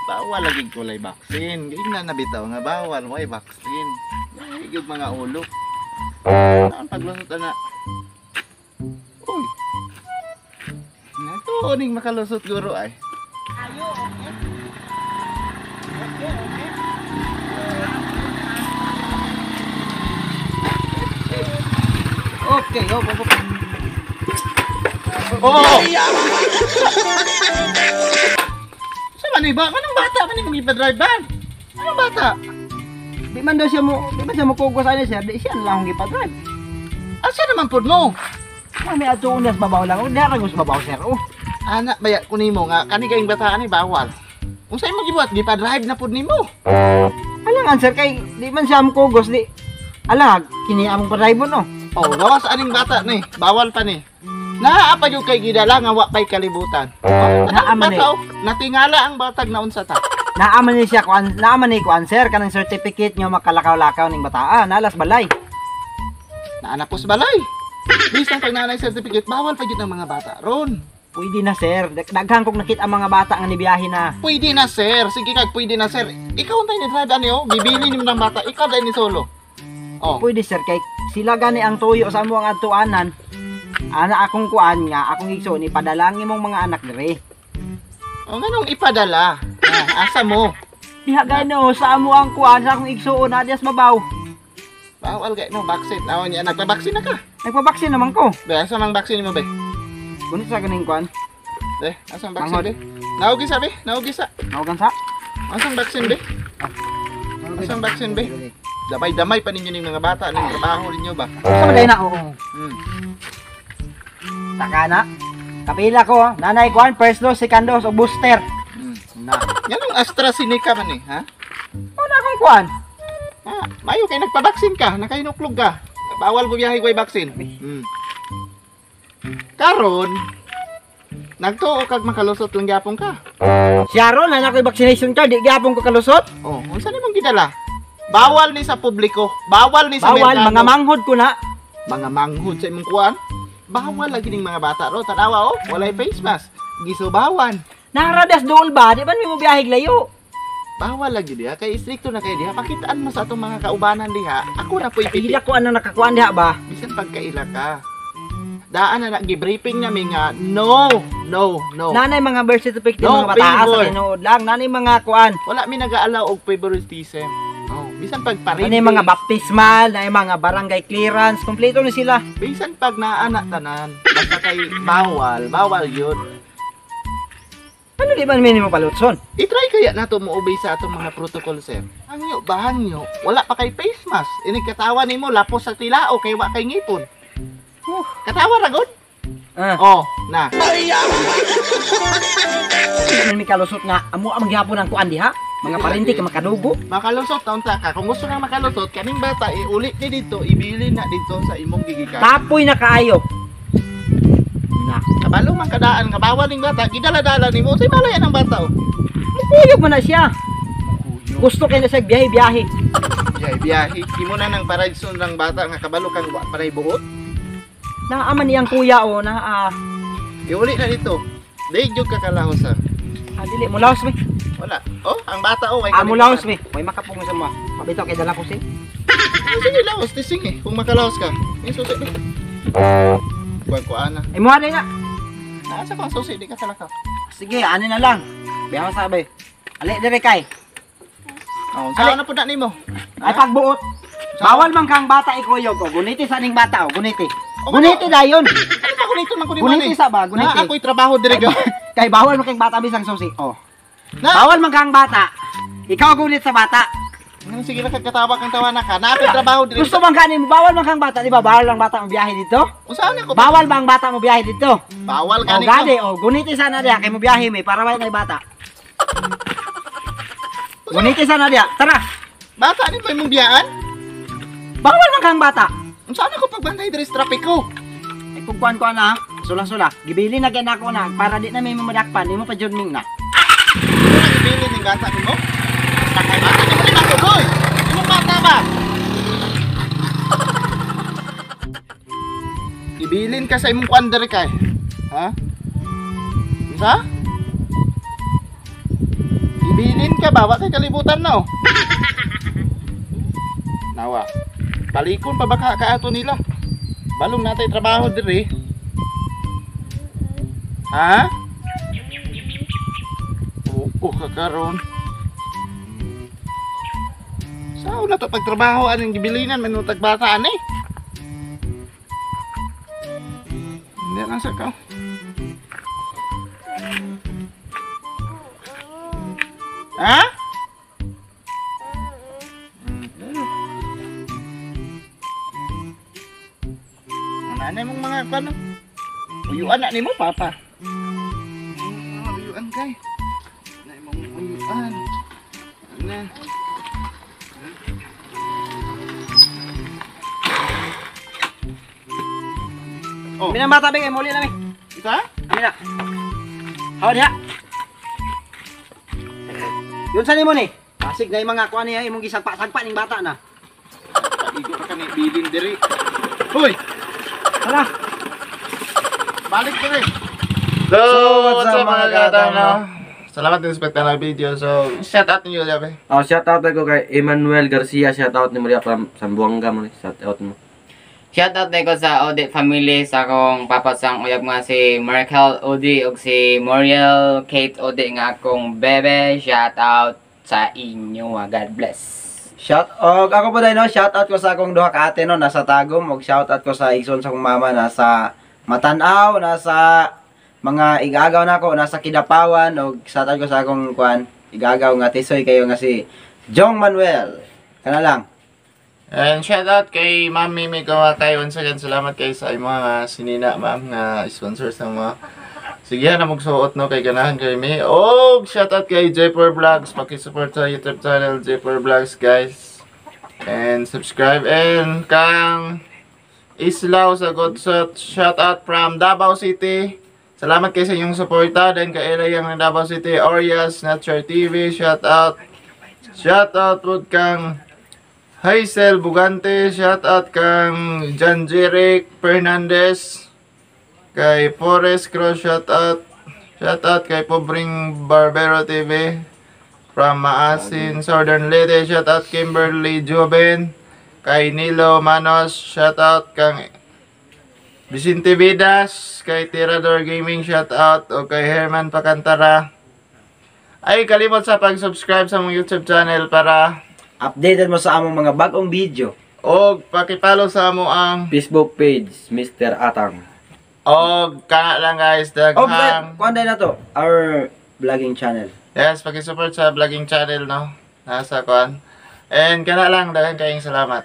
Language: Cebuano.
Bawal lagi kulay vaccine. Gina na bitaw nga bawal way vaccine. Ay, gyud mga ulo. Ang paglusot ana. Uy. Nato ning makalusot guro ay. Ayo, okay. Okay, okay. Okay, go, go, go. Oh! Sa man iba? Anong bata man imong ipa-drive ba? Anong bata? Di man daw siya mo, di man siya mo kugos ani sir, di siya na lang akong gipa-drive. Asa naman pud mo? Ah, may adto unas babaw lang. Oh, diha ka gusto babaw sir. Oh. Ana baya ko nimo nga kani kayong bata ani bawal. Kung sa imong gibuhat gipa-drive na pud nimo. Alangan sir kay di man siya mo kugos di. Ala, kini among pa-drive no. Oh, gawas aning bata ni, bawal pa ni. Naa pa jud kay gidala nga wa pay kalibutan. Oh, Naa man bata, oh, natingala ang batag na unsa ta. Naa man ni siya kuan, naa man ni kuan sir kanang certificate nga makalakaw-lakaw ning bataa, nalas balay. Naa na pos balay. Bisan pag naanay certificate, bawal pa jud ang mga bata ron. Pwede na sir. Daghan kog nakita ang mga bata nga nibiyahe na. Pwede na sir, sige kag pwede na sir. Ikaw untay ni drive ani oh, gibili nimo ng bata, ikaw dai ni solo. Oh, Pwede sir kay sila gani ang tuyo sa among adtuanan. Ana akong kuan nga akong igsoon ipadala ang imong mga anak dire. Oh nganong ipadala? Ah, asa mo? Diha gano sa amo ang kuan sa akong igsoon na dias babaw. Bawal kay no vaccine. Aw niya nagpa-vaccine na ka. Nagpabaksin naman ko. Be, asa mang vaccine mo be? Gunit sa ganing kuan. Be, asa ang vaccine Manghod. be? Naugi sa be, naugi sa. Mao sa. Asa ang vaccine be? Asa ang vaccine be? Damay-damay pa ninyo ning mga bata ning trabaho ninyo ba? Sa man na oo. Taka na. Kapila ko, nanay kuan first dose, second dose o booster. Na. Nganong AstraZeneca man eh, ha? Ano akong kuan? Ah, mayo kay nagpa-vaccine ka, nakainuklog ka. Bawal bumiyahe way vaccine. Karon, nagtuo kag makalusot lang gyapon ka. Siya ron, na ako'y vaccination card, di gyapon ko kalusot. Oh, unsa nimong gidala? Bawal ni sa publiko, bawal ni sa Bawal, merkado. mga manghod ko na. Mga manghod sa imong kuan. Bawal lagi ning mga bata ro. Tanawa oh, walay face mask. Gisubawan. Naharadas dool ba? Di ba may mo biyahig layo? Bawal lagi diha kay istrikto na kay diha. Pakitaan mo sa atong mga kaubanan diha. Ako na po'y piti. Kaila ko ano nakakuan diha ba? Bisan pagkaila ka. Daan na gi-briefing nami nga no, no, no. Nanay mga birth certificate No mga bata sa favor. tinuod lang. Nanay mga kuan. Wala mi nag-aalaw og favoritism. Oh, bisan pag parente. Nanay mga baptismal, nanay mga barangay clearance, kompleto na sila. Bisan pag naana tanan. Basta kay bawal, bawal yun. Ano di ba minimo palutson? I-try kaya nato mo obey sa atong mga protocol, sir. Hangyo ba hangyo? Wala pa kay face mask. Ini katawa nimo lapos sa tilao kay wa kay ngipon. Katawa ra gud? Ah. Oh, na. Di man mi kalusot nga amo ang magyapon ang kuan diha. Mga parente ka makadugo. Makalusot na unta ka. Kung gusto nang makalusot, kaning bata iuli ni dito, ibili na dito sa imong gigikan. Tapoy na kaayo. Na. Kabalo man kadaan nga bawal ning bata, gidala-dala nimo. Unsay malay ang bata oh? Mukuyog man na siya. Gusto kay na siya biyahe-biyahe. Biyahe, biyahe. Imo na nang paradson ng bata nga kabalo kang wa paray buot. Naa man niyang kuya o naa. Iuli na dito. Di jud ka kalahos sir. Ah, dili mo laos mi. Wala. Oh, ang bata oh, may Ah, mo laos mi. May makapong sa mo. Pabito kay dala ko si. Oh, sige, laos tising eh. Kung makalaos ka. May susi di. Kuan ko ana. Imo na na. Naasa ko ang susi di ka talakaw. Sige, ani na lang. Biyaw sabi. Ali dire kay. Oh, saan na pud na nimo? Ay pagbuot. Bawal man kang bata ikuyog o guniti sa ning bata o guniti. O, Guniti dayon. Ano ba gunito man kunin mo Guniti ni? sa ba? Guniti. Na ako'y trabaho dire ga. Kay bawal man kang bata bisang susi. Oh. Na. Bawal man kang bata. Ikaw gunit sa bata. Ano, sige lang kagkatawa kang tawa na ka. Na ako'y trabaho dire. Gusto man kanin mo, bawal man kang bata, di ba? Bawal ang bata mo biyahe dito. Unsa na ko? Bawal ba ang bata mo biyahe dito? Bawal O gani ko. gani, o guniti sana diha kay mo biyahe mi para wala nay bata. Guniti sana diha. Tara. Bata ni pa imong biyaan? Bawal man kang bata. Unsa na ko pagbantay dire sa trapiko? Ay kung kuan ko na, sula-sula. Gibili na gyud ako na para di na may mamadakpan, di mo pa jud ming na. Ano na gibili ning bata nimo? Bata nimo ni matuloy. Imong bata ba? Ibilin ka sa imong kuan dire kay. Ha? Unsa? Ibilin Bilin ka ba? Wa kay kalibutan na oh. Nawa. Balikon pa ba ka kaato nila? Balong natay trabaho diri. Ha? Oo ka karon. Sao na to pagtrabaho aning gibilinan man tag bata ani? Hindi lang sa ka. Ha? Ano mong mga kano? Uyuan na nimo papa. Uyuan kay. Na imong uyuan. Ano? Oh, Minang bata be kay muli na mi. isa? Amin na. Hawa diha. Yun sa nimo ni. Pasig na yung mga kuan niya imong gisagpa-sagpa ning bata na. Igo pa kani bilin diri. Hoy, Tara. balik diri. So, what's up mga katang, no? Salamat din sa na video. So, shout out niyo jabe. Oh, shout out ko kay Emmanuel Garcia, shout out ni Maria from Sambuanga mo, shout out mo. Shoutout na ko sa Ode family sa akong papa sang uyab nga si Markel Ode ug si Muriel Kate Ode nga akong bebe. Shoutout sa inyo. God bless. Shout og ako po dai no, shout out ko sa akong duha ka ate no, nasa Tagum, og shout out ko sa igsoon sa akong mama nasa Matanaw, nasa mga igagaw nako, nasa Kidapawan, og shout out ko sa akong kuan, igagaw nga tisoy kayo nga si Jong Manuel. Kana lang. And shout out kay Ma'am Mimi Kawakay. Once again, salamat kay sa imong mga sinina, ma'am, nga sponsor sa mga. Sige na magsuot no kay ganahan kay mi. Og shout out kay J4 Vlogs. Paki-support sa YouTube channel J4 Vlogs, guys. And subscribe and kang Islaw sa Godsot. Shout out from Davao City. Salamat kay sa inyong suporta. Then kay Ella Yang ng Davao City, Orias Nature TV. Shout out. Shout out po kang Hazel Bugante, shout out kang John Jeric Fernandez, kay Forest Cross, shout out. Shout out kay Pobring Barbero TV from Maasin, Southern Leyte, shout out Kimberly Joven, kay Nilo Manos, shout out kang Vicente Vidas, kay Tirador Gaming, shout out, o kay Herman Pacantara. Ay, kalimot sa pag-subscribe sa mong YouTube channel para updated mo sa among mga bagong video. Og paki-follow sa amo ang Facebook page, Mr. Atang. Og kana lang guys, Og daghang kuan dai na to, our vlogging channel. Yes, paki-support sa vlogging channel no. Nasa kuan. And kana lang, daghang kayong salamat.